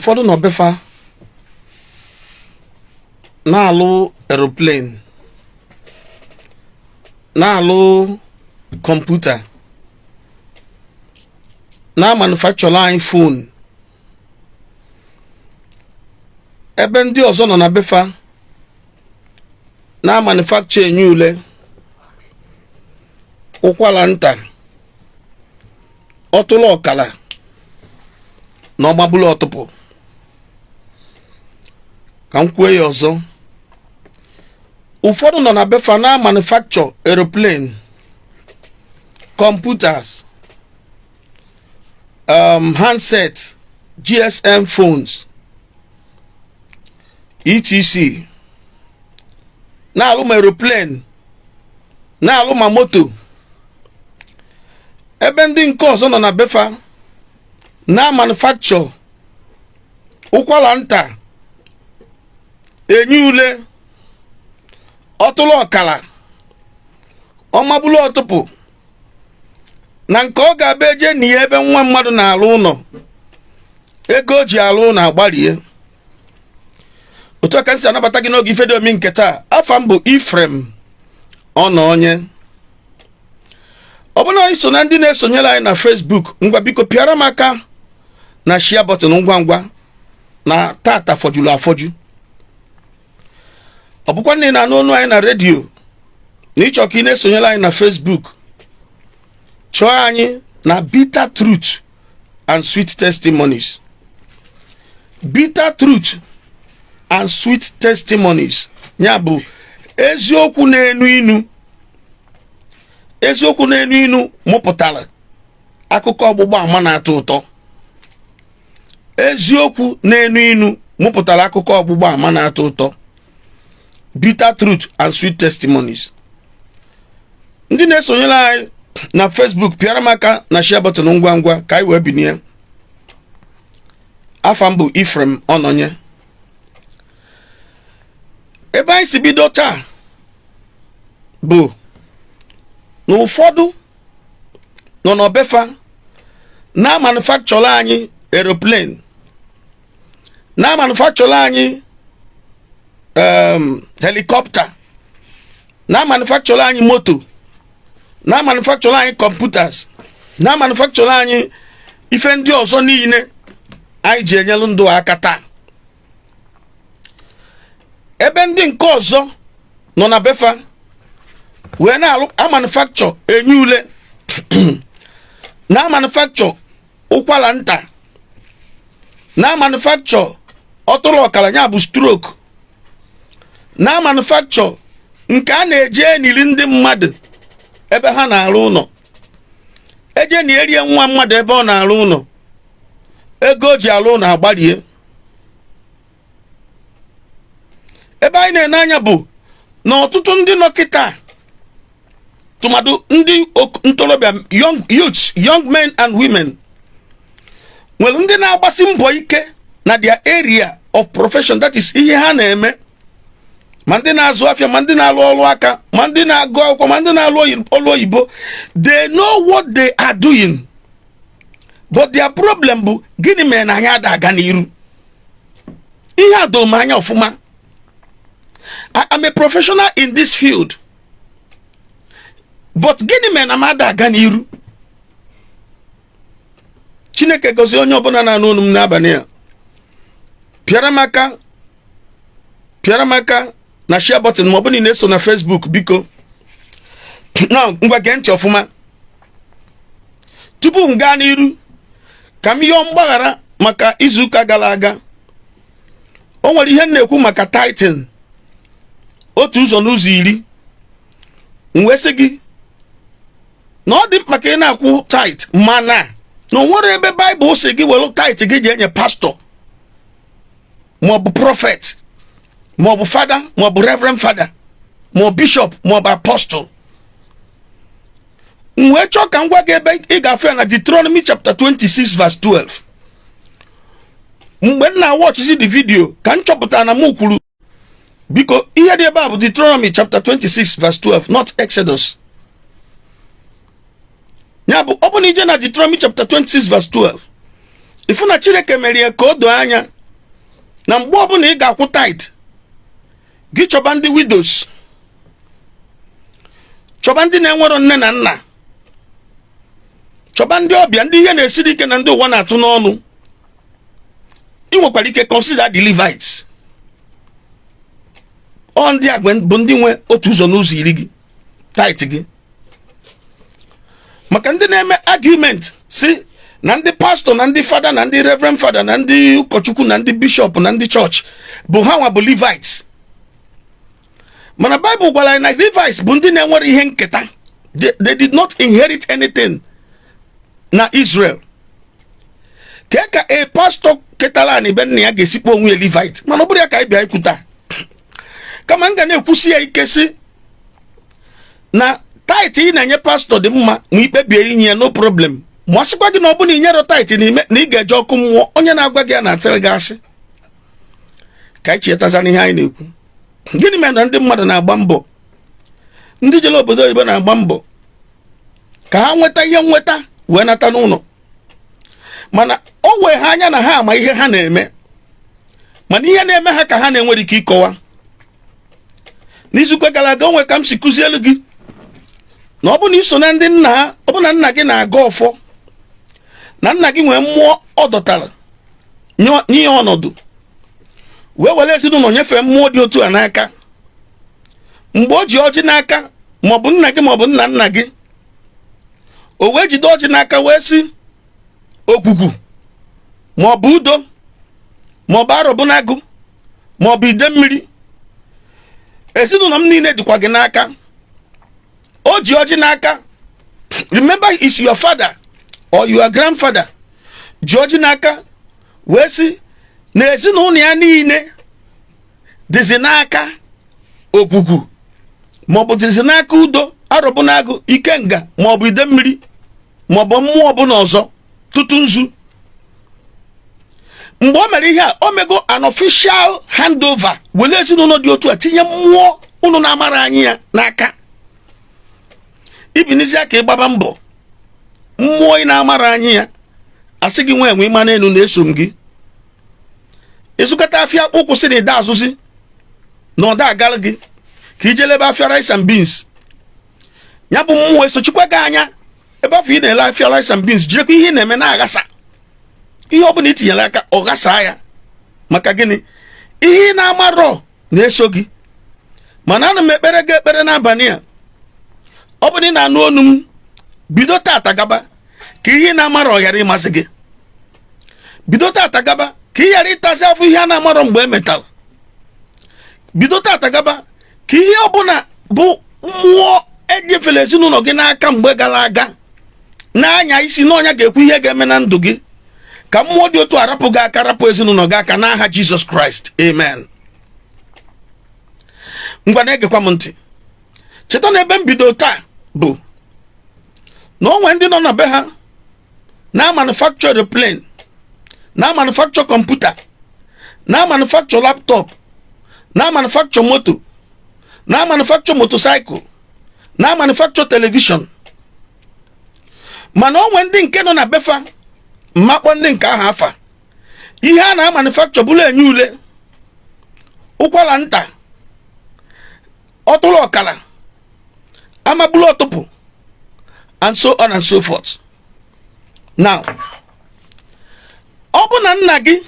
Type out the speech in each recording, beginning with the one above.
Ụfọdụ nọ be fa na-alụ aeroplane, na-alụ kọmputa, na-amanufacture anyị phone, ebe ndị ọzọ nọ na be fa na-amanufacture enye ule, ụkwara nta, ọtụlụ ọkala na ọgbabulu ọtụpụ. Ka m kwuo ya ọzọ, ụfọdụ nọ na be fa na-amanufacture aeroplane, computers, handset, GSM phones, etc, na-alụ ma aeroplane, na-alụ ma moto, ebe ndị nke ọzọ nọ na be fa na-amanufacture ụkwara nta, enye ule, ọtụlụ ọkala, ọmabulu ọtụpụ, na nke ọ ga-abịa eje na ya ebe nwa mmadụ na-alụ ụlọ, ego o ji alụ ụlọ agbarie. Otu a ka m si anabata gị n'oge ife dị omi nke taa. Afa m bụ Ifrem Ọnọnye. Ọ bụrụ na ị so na ndị na-esonyere anyị na Facebook, ngwa biko pịara m aka na share button ngwa ngwa, na tata fọjuru afọju. Ọ bụkwa na ị na-anụ ọnụ anyị na redio na ịchọ ka ị na-esonyere anyị na Facebook, chọọ anyị na Bitter Truth and Sweet Testimonies. Bitter Truth and Sweet Testimonies, ya bụ eziokwu na-enu inu, eziokwu na-enu inu mụpụtara akụkọ ọgbụgba ama na-atọ ụtọ. Eziokwu na-enu inu mụpụtara akụkọ ọgbụgba ama na-atọ ụtọ. Bitter Truth and Sweet Testimonies. Ndị na-esonyere anyị na Facebook, pịara m aka na share button ngwa ngwa ka anyị wee binie. Afa m bụ Ifrem Ọnọnye. Ebe anyị si bido taa bụ na ụfọdụ nọ na be fa na-amanufacture anyị aeroplane, na-amanufacture anyị helicopter, na-amanufacture anyị moto, na-amanufacture anyị computers, na-amanufacture anyị ife ndị ọzọ niile anyị ji enyelu ndụ aka taa, ebe ndị nke ọzọ nọ na be fa wee na-alụ amanufacture enye ule, na-amanufacture ụkwara nta, na-amanufacture ọtụrụ ọkara, ya bụ stroke, na-amanufacture nke a na-eji enili ndị mmadụ ebe ha na-arụ ụlọ, eje na erie nwa mmadụ ebe ọ na-arụ ụlọ, ego o ji alụ ụlọ agbarie. Ebe anyị na-ene anya bụ na ọtụtụ ndị nọ kịta, tụmadụ ndị ntorobịa, young youths, young men and women, nwere ndị na-agbasi mbọ ike na their area of profession, that is ihe ha na-eme, ma ndị na-azụ afịa, ma ndị na-alụ ọrụ aka, ma ndị na-agụ akwụkwọ, ma ndị na-alụ ọrụ oyibo. They know what they are doing, but their problem bụ gịnị mere na anyị ada aga n'iru? Ihe a doro m anya ọfụma. I am a professional in this field, but gịnị mere na m ada aga n'iru? Chineke gọzie onye ọbụla na-anụ olu m n'abalị a. Pịara m aka, pịara m aka na share button, ma ọ bụrụ na ị na-eso na Facebook, biko. Na ngwa, gee ntị ọfụma. Tupu m gaa n'iru, ka m yọọ mgbaghara maka izuụka gara aga. O nwere ihe m na-ekwu maka tithing, otu ụzọ n'ụzọ 10. M wee sị gị na ọ dị mkpa ka ị na-akwụ tithe, mana na o nwere ebe Baịbụl sị gị were tithe gị ji enye pastọ maọbụ prophet maọbụ fada maọbụ reverend fada maọbụ bishọp maọbụ apostle. M wee chọọ ka m gwa gị ebe ị ga-afụ ya na Deuteronomy chapter 26 verse 12. Mgbe m na-awatchzi the video ka m chọpụtara na m kwuru. Biko, ihe dị ebe a bụ Deuteronomy chapter 26 verse 12, not Exodus. Ya bụ, ọ bụ na ije na Deuteronomy chapter 26 verse 12, Ịfụ na Chineke mere ya ka o doo anya na mgbe ọbụla ị ga-akwụ tithe gị, chọba ndị widows, chọba ndị na-enwero nne na nna, chọba ndị ọbịa, ndị ihe na-esiri ike na ndị ụwa na-atụ n'ọnụ. Ị nwekwara ike consider the Levites. Ọ ndị a bụ ndị nwe otu ụzọ n'ụzọ iri gị, tithe gị. Maka ndị na-eme argument si na ndị pastọ na ndị fada na ndị reverend fada na ndị ụkọchukwu na ndị bishọp na ndị chọọchị bụ ha nwa bụ Levites, mana Bible gwara anyị na Levites bụ ndị na-enwere ihe nketa. They did not inherit anything na Israel. Kee ka a pastọ ketara anị be nna ya ga-esikpa onwe ya Levite? Mana ọ bụrụ ya ka anyị bịa ikwu taa, kama m ga na-ekwusi ya ike si na tithe ị na-enye pastọ dị mma ma ikpebie inye ya, no problem. Ma ọ sịkwa gị na ọ bụ na inyero tithe na ị ga-eje ọkụ mmụọ, onye na-agwa gị ya na-atịrị gị asị. Ka anyị chetazana ihe anyị na-ekwu. Gịnị mere na ndị mmadụ na-agba mbọ, ndị jere obodo oyibo na-agba mbọ ka ha nweta ihe nweta wee nata n'ụlọ, mana o wee ha anya na ha ama ihe ha na-eme, mana ihe na-eme ha ka ha na-enwere ike ịkọwa? N'izuụka gara aga, onwe ka m si kụzielu gị na ọ bụ na iso na ndị nna ha, ọ bụ na nna gị na-aga ọfọ, na nna gị nwee mmụọ ọ dọtara nye ya ọnọdụ wee were ezinụlọ nyefee mmụọ dị otu a n'aka, mgbe o ji ọjị n'aka, maọbụ nna gị maọbụ nna nna gị, o wee jide ọjị n'aka wee sị okwukwu maọbụ udo maọbụ arọbụnagụ maọbụ ide mmiri, ezinụlọ m niile dịkwa gị n'aka. O ji ọjị n'aka. Remember, is your father or your grandfather ji ọjị n'aka wee sị na ezinụlọ ya niile dịzi n'aka okwukwu maọbụ dịzi n'aka udo, arọbụnagụ, ikenga maọbụ ide mmiri maọbụ mmụọ ọbụla ọzọ tutu nzu. Mgbe o mere ihe a, o mego an official handover, were ezinụlọ dị otu a tinye mmụọ unu na-amara anyị ya n'aka. Ibinizi aka ịgbaba mbọ, mmụọ ị na-amara anyị ya asị gị nwe enwe ịma n'elu na-eso m gị. Ịzụkọta afịa akpụ sị na ịda azụzi na ọda agara gị ka ijelebe afịa rice and beans, ya bụ mmụọ esochikwa gị anya ebe afọ ị na-ele afịa rice and beans, jirikwa ihe ị na-eme na-aghasa ihe ọbụla i tinyere aka, ọ ghasaa ya. Maka gịnị? Ihe ị na-amarọ na-eso gị. Mana ana m ekpere gị ekpere n'abalị a, ọ bụrụ na ị na-anụ onu m, bido tata gaba, ka ihe ị na-amarọ ghara ịmasị gị. Bido tata gaba, ka ị ghara ịtazi afọ ihe a na-amarọ mgbe e metara. Bido tata gaba, ka ihe ọbụla bụ mmụọ enyefere ezinụlọ gị n'aka mgbe gara aga na-anya isi na ọnya ga-ekwu ihe ga-eme na ndụ gị, ka mmụọ dị otu arapụ gị aka, rapụ ezinụlọ gị aka, n'aha Jizọs Kraịst, amen. Ngwa, na-egekwa m ntị. Cheta na ebe m bido taa bụ na o nwee ndị nọ na be ha na manufacture aeroplane, na manufacture kọmputa, na manufacture laptop, na manufacture moto, na manufacture motorcycle, na manufacture television. Mana o nwee ndị nke nọ na befa mmakpọ ndị nke ahụ afa, ihe a na manufacture bụrụ enye ule, ụkwara nta, ọtụrụ ọkara, amabulu ọtụpụ, and so on and so forth. Now, ọ bụ na nna gị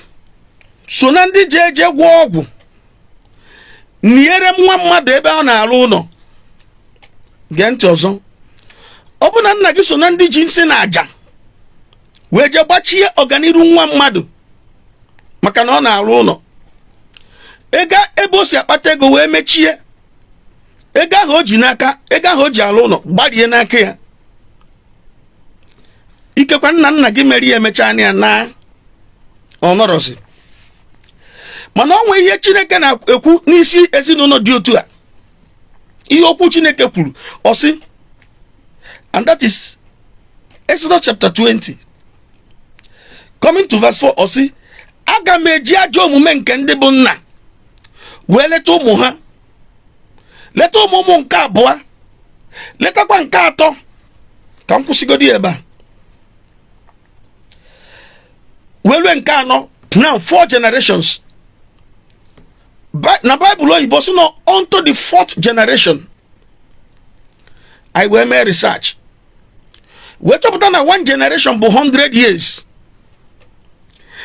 so na ndị ji eje gwọọ ọgwụ niere nwa mmadụ ebe ọ na-arụ ụlọ, gee ntị ọzọ, ọ bụ na nna gị so na ndị ji nsị na àjà wee jee gbachie ọganiru nwa mmadụ maka na ọ na-arụ ụlọ, ego ebe o si akpata ego wee mechie, ego ahụ o ji n'aka, ego ahụ o ji alụ ụlọ gbarie n'aka ya, ikekwa nna nna gị mere ya, emechaa anya ya na ọ nọrọzi. Mana ọ nwee ihe Chineke na-ekwu n'isi ezinụlọ dị otu a. Ihe okwu Chineke kwuru, ọ sị, and that is Exodus chapter 20 coming to verse 4, ọ sị, "Aga m eji ajọ omume nke ndị bụ nna wee leta ụmụ ha, leta ụmụ ụmụ nke abụọ, letakwa nke atọ." Ka m kwụsịgodi ebe a. Wee rue nke anọ. Now, four generations. Na Baịbụl oyibo sị na unto the fourth generation. Anyị wee mee research, wee chọpụta na one generation bụ 100 years.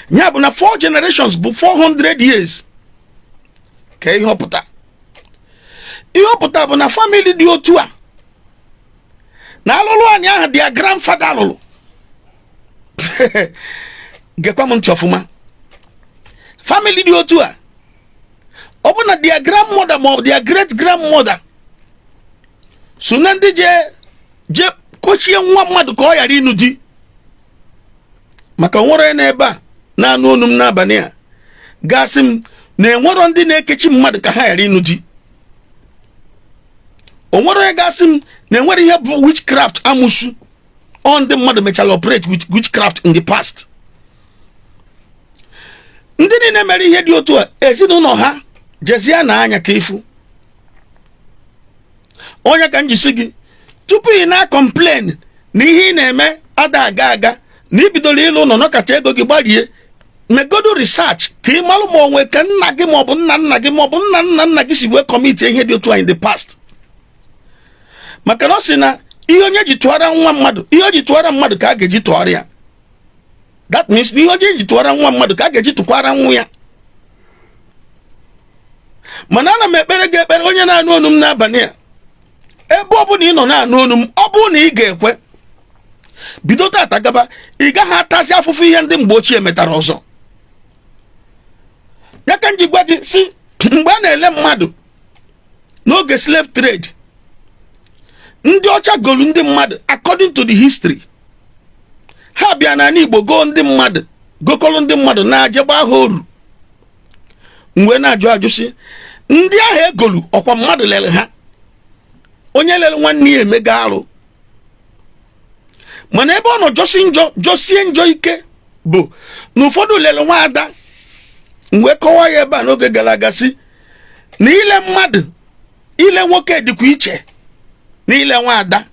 Ya bụ na four generations bụ 400 years. Ka ihe ọpụta, ihe ọpụta bụ na family dị otu a na alụlụ anyị ahụ their grandfather alụlụ. Gekwa m ntị ọfụma. Family dị otu a, ọ bụ na their grandmother ma ọ bụ their great grandmother so na ndị je je kochie nwa mmadụ ka ọ ghara ịnụ di, maka nwere n'ebe a na-anụ onu m n'abalị a gasị m na enwero ndị na-ekechi mmadụ ka ha ghara ịnụ di. O nwere onye gasị m na enwere ihe bụ witchcraft, amusu. Ọ ndị mmadụ mechara operate with witchcraft in the past. Ndị niile mere ihe dị otu a, ezinụlọ ha jezie na anya ka ifu onye ka m jisi gị. Tupu ị na-complain na ihe ị na-eme ada aga aga, na ibidoro ịlụ ụlọ nọkacha ego gị gbarie, megodo research ka ị malụ ma onwe ka nna gị maọbụ nna nna gị maọbụ nna nna nna gị si wee commit ihe dị otu a in the past. Maka na ọ sị na ihe onye ji tụọra nwa mmadụ, ihe o ji tụọra mmadụ ka a ga-eji tụọrọ ya. That means na ihe onye ji tụọra nwa mmadụ ka a ga-eji tụkwara nwa ya. Mana ana m ekpere gị ekpere, onye na-anụ onu m n'abalị a, ebe ọ bụla ị nọ na-anụ onu m, ọ bụrụ na ị ga-ekwe bido tata gaba, ị gaghị atazi afụfụ ihe ndị mgbe ochie metara ọzọ. Ya ka m ji gwa gị si, mgbe a na-ele mmadụ n'oge slave trade, ndị ọcha golu ndị mmadụ. According to the history, ha bịa n'ala Igbo goo ndị mmadụ, gokọrọ ndị mmadụ na-aje gbaa ha oru. Mgbe na-ajụ ajụ si, ndị ahụ egolu, ọkwa mmadụ lere ha? Onye lere nwanne ya emega arụ. Mana ebe ọ nọ jọsi njọ, jọsie njọ ike, bụ na ụfọdụ lere nwaada. Mgbe kọwaa ya ebe a n'oge gara aga, si na ile mmadụ, ile nwoke dịkwa iche na ile nwaada.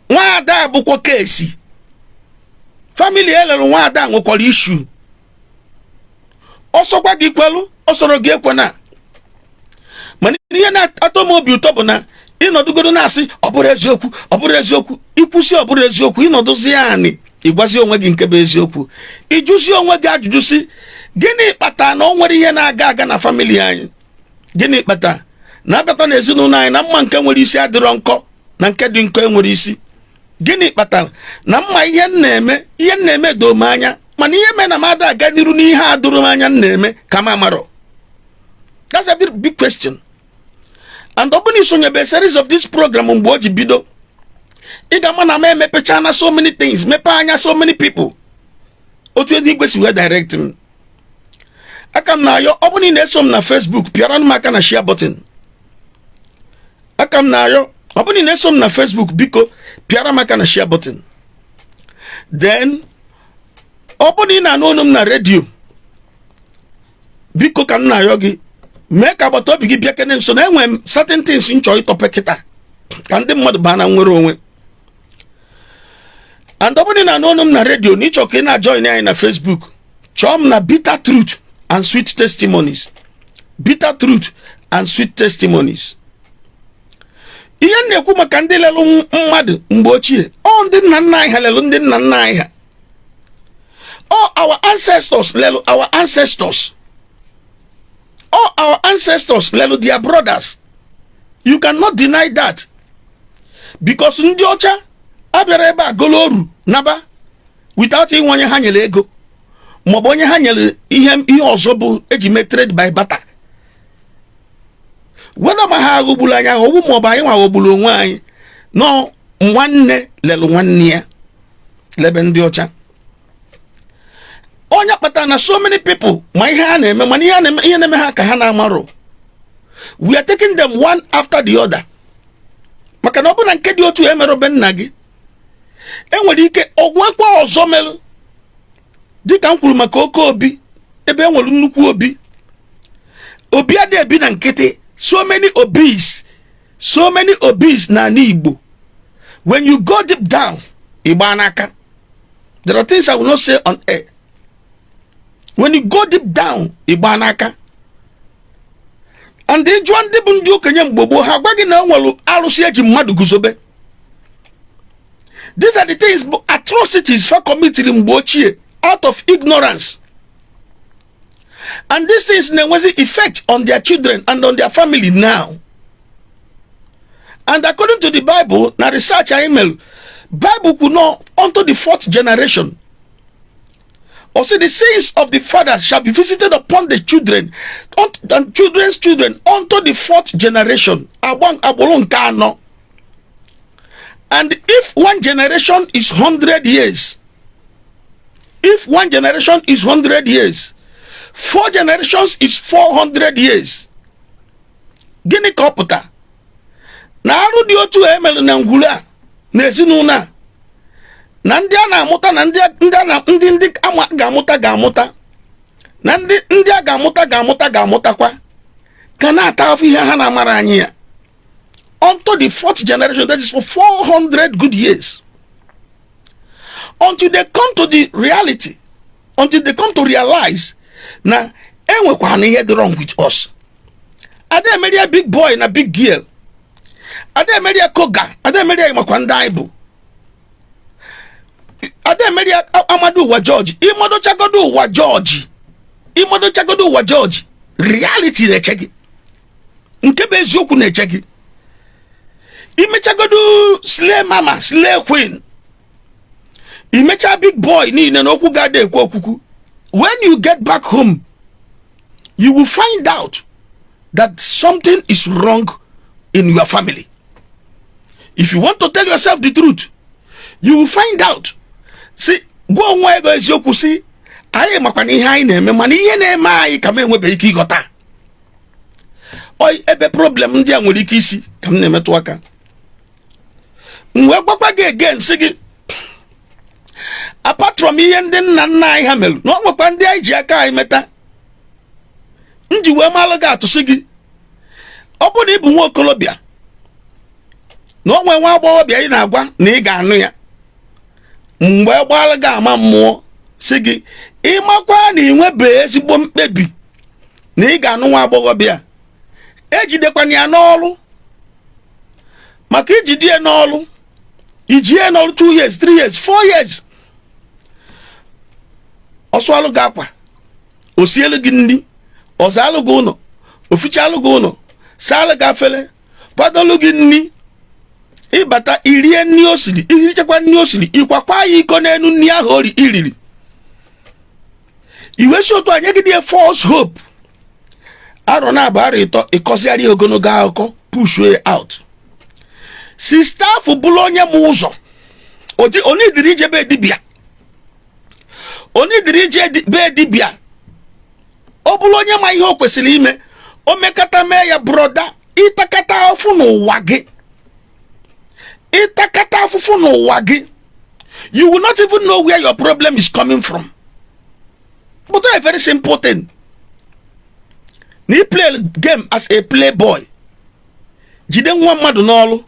Nwaada bụkwa kesi family elere nwaada nwekwara issue. Ọsọkwa gị kwelu, ọsọrọ gị ekwena. Mana ihe na-atọ m obi ụtọ bụ na ịnọdụgodo na-asị ọ bụrụ eziokwu, ọ bụrụ eziokwu, ikwụsị ọ bụrụ eziokwu, ịnọdụzi ya anị, ịgwazi onwe gị nke bụ eziokwu, ịjụzi onwe gị ajụjụ si, gịnị kpatara na o nwere ihe na-aga aga na family anyị? Gịnị kpatara na abịakwa na ezinụlọ anyị na mma nke nwere isi adịrọ nkọ na nke dị nkọ enwere isi? Gịnị kpatara na mma ihe m na-eme, ihe m na-eme doo m anya, mana ihe mere na m ada aga n'iru n'ihe a doro m anya m na-eme ka m amarọ? That's a big, big question. And ọ bụrụ na isonyebe series of this program mgbe o ji bido, ị ga-ama na m emepechana so many things, mepee anya so many people otu eluigwe si wee direct m. Aka m na-ayọ, ọ bụrụ na ị na-eso m na Facebook, pịara m aka na share button. Aka m na-ayọ, ọ bụrụ na ị na-eso m na Facebook, biko pịara m aka na share button. Then ọ bụrụ na ị na-anụ olu m na redio, biko ka m na-ayọ gị, mee ka agbata obi gị bịa kene nso na enwere m certain things m chọrọ ịtọpe kịta ka ndị mmadụ baa na nwere onwe. And ọ bụrụ na ị na-anụ olu m na redio na ịchọ ka ị na-join anyị na Facebook, chọọ m na Bitter Truth and Sweet Testimonies, Bitter Truth and Sweet Testimonies. Ihe m na-ekwu maka ndị lelụ mmadụ mgbe ochie, ọ ndị nna nna anyị ha lelụ ndị nna nna anyị ha, ọ our ancestors lelụ our ancestors, all our ancestors lelụ their brothers. You cannot deny that, because ndị ọcha abịara ebe a golo oru naba without inwe onye ha nyere ego maọbụ onye ha nyere ihe. Ihe ọzọ bụ eji mee trade by barter, weda ma ha aghọgburu anyị aghọgbu maọbụ anyị nwa ghọgburu onwe anyị. Nọ nwanne lelụ nwanne ya lebe ndị ọcha. Onye kpatara na so many people ma ihe ha na-eme, mana ihe ha na-eme, ihe na-eme ha ka ha na-amarụ. We are taking them one after the other, maka na ọ bụ na nke dị otu emerobe nna gị, enwere ike ọgwụekwa ọzọ merụ. Dịka m kwuru maka oke obi, ebe e nwere nnukwu obi, obi adịghị ebi na nkịtị. So many obis, so many obis na ala Igbo. When you go deep down, ịgba n'aka. There are things I will not say on air. When you go deep down, ịgba n'aka. And ị jụọ ndị bụ ndị okenye mgbe gboo, ha gwa gị na o nwere arụsị eji mmadụ guzobe. These are the things bụ atrocities fa committed mgbe ochie out of ignorance, and these things na-enwezi effect on their children and on their family now. And according to the Bible na research anyị mere, Bible kwuru no unto the fourth generation. Also, the sins of the fathers shall be visited upon the children and children's children unto the fourth generation. Agbụrụ nke anọ. And if one generation is 100 years, if one generation is 100 years, four generations is 400 years. Gịnị ka ọ pụta? Na arụ dị otu a emere na ngwuru a na ezinụlọ a, na ndị a na-amụta na ndị ndị a na ndị ndị ama ga-amụta ga-amụta na ndị ndị a ga-amụta ga-amụta ga-amụtakwa ga na-ata afọ ihe ha na-amara anyị ya unto the fourth generation, that is for 400 good years, until they come to the reality, until they come to realize na enwekwa na ihe dị wrong with us. Ada emeria big boy na big girl, ada emeria koga, ada emeria makwa ndị anyị bụ ada emeria amadu ụwa George. Ịmadochagodo ụwa George, ịmadochagodo ụwa George, reality na-eche gị, nke bụ eziokwu na-eche gị. Imechagodo slay mama, slay queen, imecha big boy niile na okwu ga-ada ekwu okwukwu, when you get back home, you will find out that something is wrong in your family. If you want to tell yourself the truth, you will find out. Si gwa onwe ego eziokwu, si anyị makwa na ihe anyị na-eme, mana ihe na-eme anyị ka m enwebeghị ike ịghọta. Oi, ebe problem ndị a nwere ike isi ka m na-emetụ aka, m wee gwakwa gị again, sị gị, apart from ihe ndị nna nna anyị ha mere, na ọ nwekwa ndị anyị ji aka anyị meta. M ji wee malụ gị atụsị gị, ọ bụrụ na ị bụ nwa okolobịa na o nwee nwa agbọghọbịa ị na-agwa na ị ga-anụ ya, mgbe gbalụ gị ama mmụọ, si gị ịmakwa na ị nwebe ezigbo mkpebi na ị ga-anụ nwa agbọghọbịa, ejidekwana ya n'ọrụ, maka ijide ya n'ọrụ, iji ya n'ọrụ 2 years, 3 years, 4 years, ọ sụalụ gị akwa, o sielu gị nri, ọ zaalụ gị ụlọ, o fichalụ gị ụlọ, saalụ gị afere, kwadolu gị nri, ịbata irie nri o siri, irichekwa nri o siri, ịkwakwa ya iko n'elu nri ahụ o iriri, iwe si otu a nyegide ya false hope. Arọ na abụ, arọ 3, ịkọzigharị ogologo akụkọ, push ya out. Sister afụ bụrụ onye ma ụzọ, onidiri ije be dibịa, onidiri ije be dibịa. Ọ bụrụ onye ma ihe o kwesịrị ime, o mekata mee ya. Brother, ịtakata afụfụ n'ụwa gị, ịtakata afụfụ n'ụwa gị, you will not even know where your problem is coming from. But a very simple thing na ị play game as a playboy, jide nwa mmadụ n'ọrụ.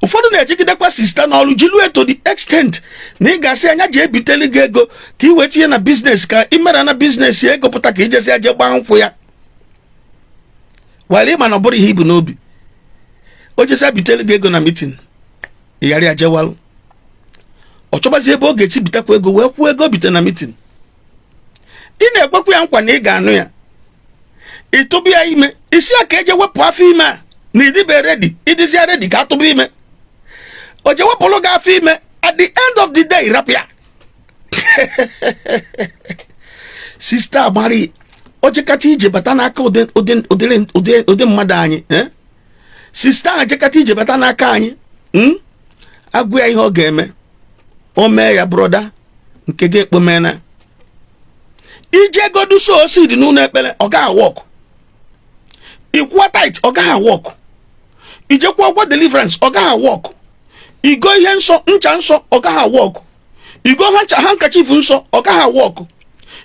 Ụfọdụ na-ejigidekwa sister n'ọrụ jilu to the extent na ị ga-asị anya ji ebitelu gị ego ka ị wee tinye na business, ka ị mere na business ya ego pụta, ka ijezi aje gbaa nkwụ ya were. Ịma na ọ bụrụ ihe ibu n'obi, o jezi bitelu gị ego na meeting, ị ghara ya jewalụ, ọ chọbazi ebe ọ ga-esi bitakwa ego wee kwụọ ego bite na meeting. Ị na-ekwekwa ya nkwa na ị ga-anụ ya, ịtụbụ ya ime, isi ya ka eje wepụ afọ ime a na ịdịbe ready, ịdịzịa ready ka atụbụ ime, o je wepụrụ gị afọ ime. At the end of the day, rapụ ya. Sister agbara o jekata ije bata n'aka ụdị mmadụ anyị, Sister ahụ jekata ije bata n'aka anyị, Agwụ ya ihe ọ ga-eme, o mee ya. Brother, nke gị ekpomena ije godu so osi dị n'ụlọ ekpere, ọ gaghị work. Ịkwụọ tithe, ọ gaghị work. Ijekwa ụgwọ deliverance, ọ gaghị work. Igo ihe nsọ, ncha nsọ, ọ gaghị work. Igo handkerchief nsọ, ọ gaghị work.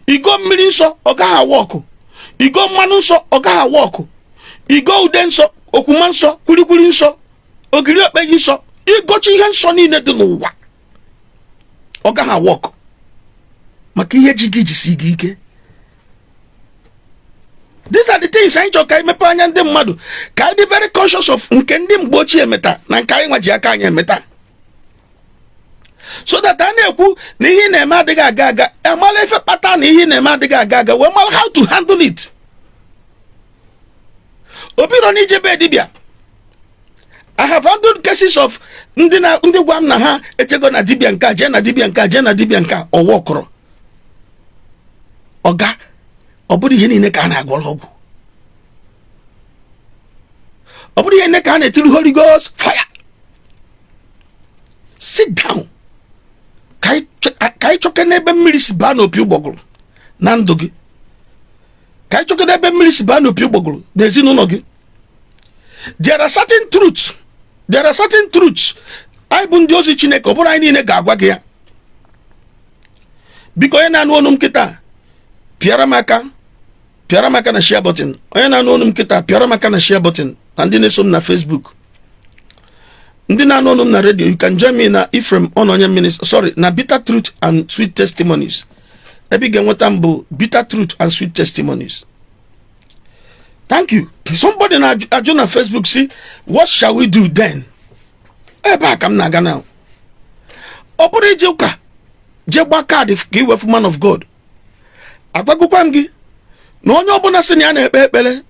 Igo mmiri nsọ, ọ gaghị work. Igo mmanụ nsọ, ọ gaghị work. Igo ude nsọ, okwuma nsọ, kwilikwili nsọ, ogiri okpeghị nsọ, igochi ihe nsọ niile dị n'ụwa, ọ gaghị work, maka ihe ji gị jisi gị ike. These are the things anyị chọrọ ka anyị mepee anya ndị mmadụ, ka anyị dị very conscious of nke ndị mgbe ochie emeta na nke anyị nwa ji aka anyị emeta, so that a na-ekwu na ihe ị na-eme adịghị aga aga, amala ife kpata na ihe ị na-eme adịghị aga aga, wee mara how to handle it. Obiro na ijebe dibịa. I have handled cases of ndị na ndị gwa m na ha ejego na dibịa nke a, jee na dibịa nke a, jee na dibịa nke a, ọwa ọkọrọ ọga. Ọ bụrụ ihe niile ka a na-agwọrọ ọgwụ, ọ bụrụ ihe niile ka a na-etiri Holy Ghost fire. Sit down ka anyị chọke n'ebe mmiri si baa n'opi ụgbọgụrụ na ndụ gị, ka anyị chọke n'ebe mmiri si baa n'opi ụgbọgụrụ n'ezinụlọ gị. There are certain truths, there are certain truths anyị bụ ndị ozi Chineke, ọ bụrụ anyị niile ga-agwa gị ya. Biko, onye na-anụ ọnụ m kịta, pịara m aka, pịara m aka na share button. Onye na-anụ ọnụ m kịta, pịara m aka na share button. Na ndị na-eso m na Facebook, ndị na-anụ ọnụ m na radio, you can join me na Ephraim Ononye Ministry, sorry, na Bitter Truth and Sweet Testimonies. Ebe ị ga-enweta m bụ Bitter Truth and Sweet Testimonies. Thank you. Somebody na-ajụ na Facebook si, "What shall we do then?" Ebe a ka m na-aga now. Ọ bụrụ ije ụka jee gba card ka iwefu man of God, agwagokwa m gị na onye ọbụla sị na ya na-ekpe ekpere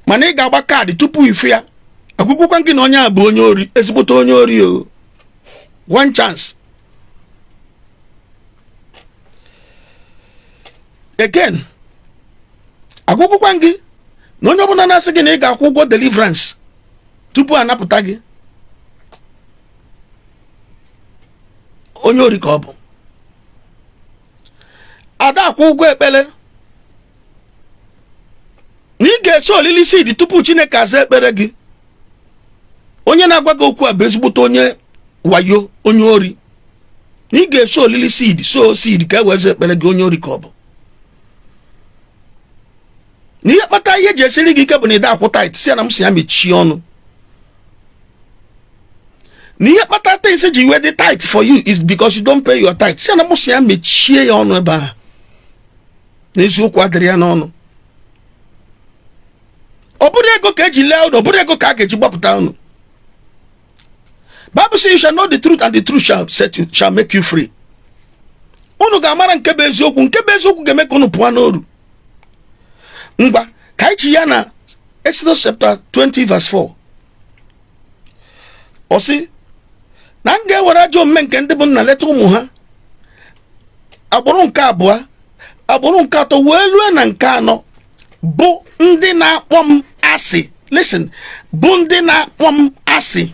mana ị ga-agba card tupu ifu ya, agwụgwụkwa gị na onye a bụ onye ori, ezigbote onye ori o. One chance again, agwụgwụkwa gị na onye ọbụla na-asị gị na ị ga-akwụ ụgwọ deliverance tupu anapụta gị, onye ori ka ọ bụ. Ada akwụ ụgwọ ekpere na ị ga-eso olili seed tupu Chineke aza ekpere gị. Onye na-agwa gị okwu a bụ ezigbote onye wayo, onye ori. Na ị ga-eso olili seed, so seed ka e wee za ekpere gị, onye ori ka ọ bụ. Na ihe kpata ihe eji esiri gị ike bụ na ị da akwụ tithe, si ya na m si ya mechie ọnụ. Na ihe kpata things ji wee dị tight for you is because you don't pay your tithe, si ya na m si ya mechie ya ọnụ ebe ahụ. N'eziokwu adịrị ya n'ọnụ. Ọ bụrụ ego ka eji lee unu, ọ bụrụ ego ka a ga-eji gbapụta unu. Bible says you shall know the truth and the truth shall set you, shall make you free. Unu ga-amara nke bụ eziokwu, nke bụ eziokwu ga-eme ka unu pụọ n'oru. Ngwa, ka anyị chi ya na Exodus chapter 20 verse 4. Ọ sị na m ga-ewere ajọ omume nke ndị bụ nna leta ụmụ ha, agbụrụ nke abụọ, agbụrụ nke atọ, wee lue na nke anọ, bụ ndị na-akpọ m asị. Listen, bụ ndị na-akpọ m asị,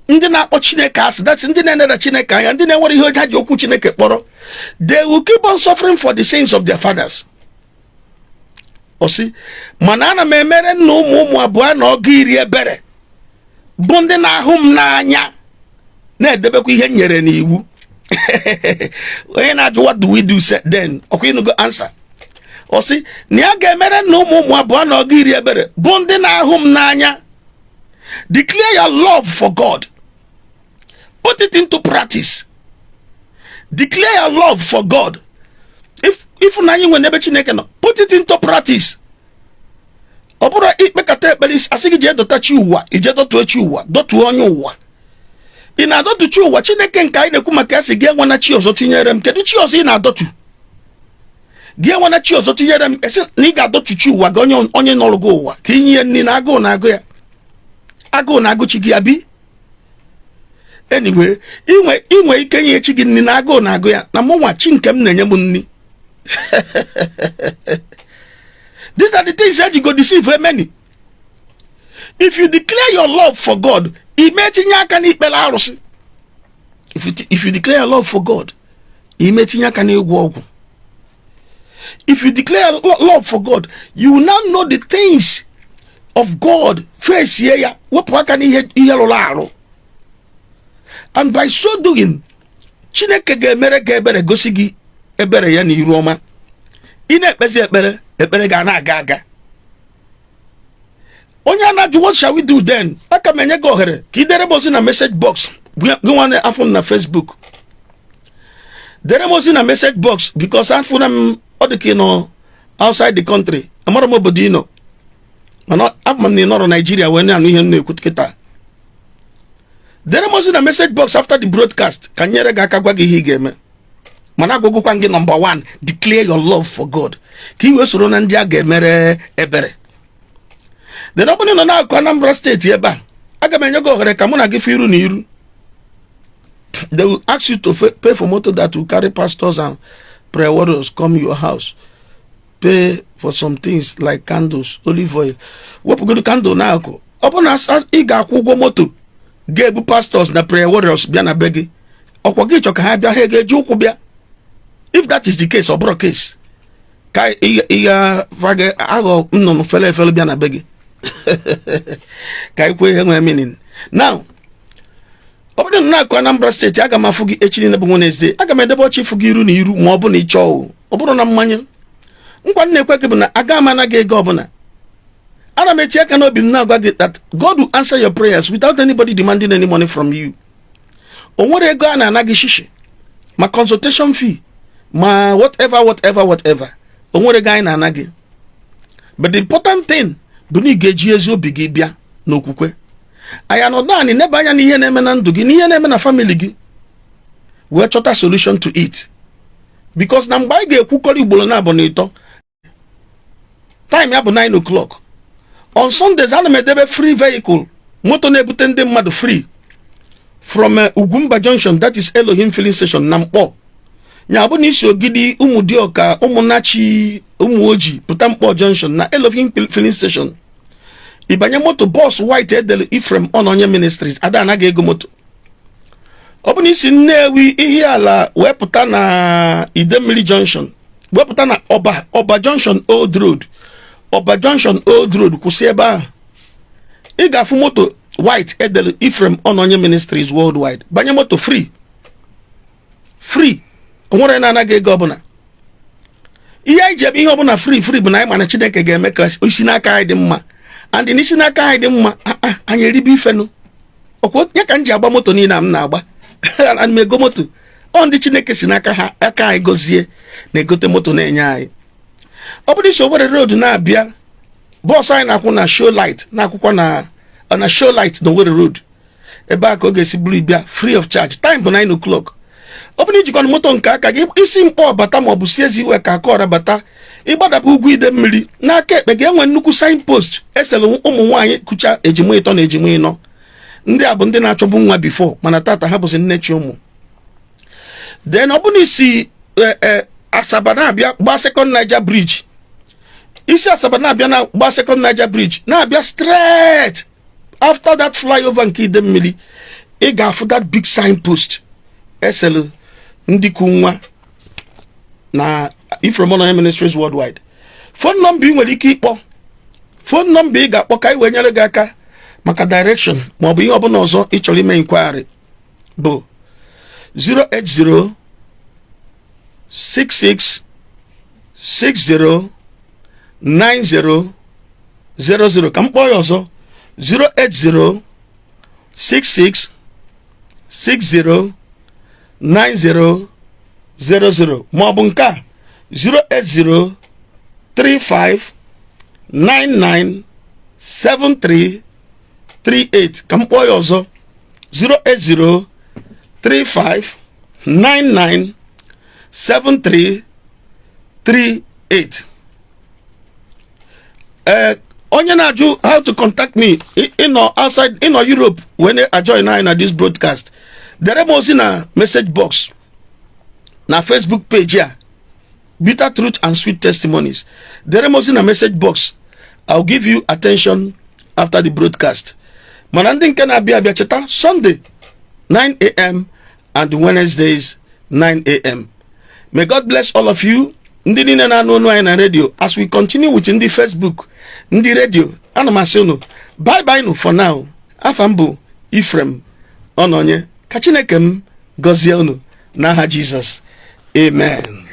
ndị na-akpọ Chineke asị, that's ndị na-eneda Chineke anya, ndị na-enwere ihe ha ji okwu Chineke kpọrọ. They will keep on suffering for the sins of their fathers. Ọ sị mana ana m emere nna ụmụ ụmụ abụọ na ọgụ iri ebere, bụ ndị na-ahụ m n'anya na-edebekwa ihe m nyere n'iwu. Onye na-ajụ, "What do we do then?" Ọkwa ịnụgo answer. Ọ sị na ya ga-emere nna ụmụ ụmụ abụọ na ọgụ iri ebere, bụ ndị na-ahụ m n'anya. Declare your love for God, put it into practice. Declare your love for God. If ịfụnanya nwere n'ebe Chineke nọ, put it into practice. Ọ bụrụ ikpekata ekpere, asị gị jee dọta chi ụwa, ije dọtuo chi ụwa, dọtuo onye ụwa. Ị na-adọtu chi ụwa? Chineke nke anyị na-ekwu maka ya sị gị enwena chi ọzọ tinyere m. Kedu chi ọzọ ị na-adọtu? Gị enwena chi ọzọ tinyere m. Esi na ị ga-adọtu chi ụwa gị, onye onye nọrụ gị ụwa ka inye ya nri na agụụ na-agụ ya, agụụ na-agụ chi gị ya bi. Anyway, inwe ike nye chi gị nri na agụụ na-agụ ya, na mụnwa chi nke m na-enye m nri. These are the things that you go deceive many. If you declare your love for God, ime tinye aka n'ikpere arụsị. If you declare your love for God, ime tinye aka n'ịgwọ ọgwụ. If you declare love for God, you will now know the things of God. Face ya, wepụ aka n'ihe ihe rụrụ arụ. And by so doing, Chineke ga-emere gị ebere, gosi gị ebere ya na iru ọma. Ị na-ekpezi ekpere, ekpere ga na-aga aga. Onye a na-ajụ, "What shall we do then?" Aka m enye gị ohere ka ị dere m ozi na message box. Gị nwanne afọ m na Facebook, dere m ozi na message box, because afụna m ọ dị ka ị nọ outside the country. Amara m obodo ị nọ, mana abụ m na ị nọrọ Naijiria wee na-anụ ihe m na-ekwu kịta. Dere m ozi na message box after the broadcast ka m nyere gị aka, gwa gị ihe ị ga-eme. Mana agwagokwa gị, number one, declare your love for God ka ị wee soro na ndị a ga-emere ebere. Then ọ bụrụ na ị nọ n'akụkụ Anambra Steeti ebe a, aga m enye gị ohere ka mụ na gị fụ iru na iru. They will ask you to pay for motor that will carry pastors and prayer warriors come your house. Pay for some things like candles, olive oil. Wepụgodo candle n'akụ. Ọ bụ na ị ga-akwụ ụgwọ moto ga-ebu pastors na prayer warriors bịa na be gị, ọkwa gị chọ ka ha bịa, ha ga-eji ụkwụ bịa? If that is the case, ọ bụrụ case ka ị ga aghọ nnụnụ fele efele bịa na be gị ka anyị kwuo ihe nwere meaning. Now, ọ bụrụ na na-akụ Anambra Steeti, aga m afụ gị echi niile bụ Wednesday. Aga m edebe ọchị ịfụ gị iru na iru, ma ọ bụ na ị chọọ. Ọ bụrụ na mmanya nkwa m na-ekwe gị bụ na aga m anaghị ego ọbụla. Ana m eti aka n'obi m na-agwa gị that God will answer your prayers without anybody demanding any money from you. O nwere ego a na-ana gị shishi, ma consultation fee, ma whatever, whatever, whatever. O nwere ego anyị na-ana gị, but the important thing bụ na ị ga-eji ezi obi gị bịa n'okwukwe. Anyị anọdụ anyị nebe anya n'ihe na-eme na ndụ gị, n'ihe na-eme na family gị, wee chọta solution to it, because na mgbe anyị ga-ekwukọrọ ugboro na abụ na ịtọ, time ya bụ 9 o'clock. On Sundays, ana m edebe free vehicle, moto na-ebute ndị mmadụ free from Ugwumba Junction, that is Elohim Filling Station na Mkpọ. Nya bụ na isi Ogidi, Ụmụdịọka, Ụmụnnachi, Ụmụoji pụta Mkpọ Junction na Elohim Filling Station, ịbanye moto bus white edelu Ephraim Ọnọnye Ministries. Ada anaghị ego moto. Ọ bụ na isi Nnewi, Ihiala wee pụta na Idemmili Junction, wee pụta na Ọba Junction, Old Road, Ọba Junction, Old Road, kwụsị ebe ahụ, ị ga-afụ moto white edelu Ephraim Ọnọnye Ministries Worldwide. Banye moto free, free. O nwere na-anaghị ego ọbụla. Ihe anyị ji eme ihe ọbụla free, free bụ na anyị mana Chineke ga-eme ka isi n'aka anyị dị mma, and n'isi n'aka anyị dị mma, anyị eribe ifenụ. Ọkwa ya ka m ji agba moto niile a m na-agba. Ana m ego moto? Ọ ndị Chineke si n'aka ha aka anyị gọzie na-egote moto na-enye anyị. Ọ bụrụ isi Owerri Road na-abịa, bus anyị na-akwụ na show light, na-akwụkwọ na show light na Owerri Road. Ebe a ka ọ ga-esi buru bịa free of charge. Time bụ 9 o'clock. Ọ bụrụ ijikwana moto nke aka gị, isi Mkpọ bata maọbụ si Eziwe ka aka bata, ịgbadapụ ugwu ide mmiri, n'aka ekpe ga-enwe nnukwu signpost esere ụmụ nwaanyị kụcha ejima ịtọ na ejima ịnọ. Ndị a bụ ndị na-achọbụ nwa before, mana tata ha bụzi nne chi ụmụ. Then ọ bụrụ isi Asaba na-abịa, gbaa Second Niger Bridge. Isi Asaba na-abịa na gbaa Second Niger Bridge, na-abịa straight, after that flyover nke ide mmiri, ị ga-afụ that big signpost eselu ndị ku nwa na Ephraim Ọnọnye Ministries Worldwide. Phone number ị nwere ike ịkpọ, phone number ị ga-akpọ ka anyị wee nyere gị aka maka direction maọbụ ihe ọbụla ọzọ ị chọrọ ime inquiry, bụ 080 66 60 90 00. Ka m kpọọ ya ọzọ: 080 66 60 90 00, maọbụ nke a: 080 35 99 73 38. Ka m kpọọ ya ọzọ: 080 35 99 73 38. Ee, onye na-ajụ how to contact me, ịnọ outside, ịnọ Europe wee na-ajoin anyị na this broadcast, dere m ozi na message box na Facebook page a, Bitter Truth and Sweet Testimonies. Dere m ozi na message box. I'll give you attention after the broadcast. Mana ndị nke na-abịa abịa, cheta Sunday 9 a.m. and Wednesdays 9 a.m. May God bless all of you, ndị niile na-anụ ọnụ anyị na radio. As we continue with ndị Facebook, ndị radio, ana m asị unu bye bye nu for now. Afa m bụ Ephraim Ọnọnye. Ka Chineke m gọzie unu n'aha Jizọs. Amen.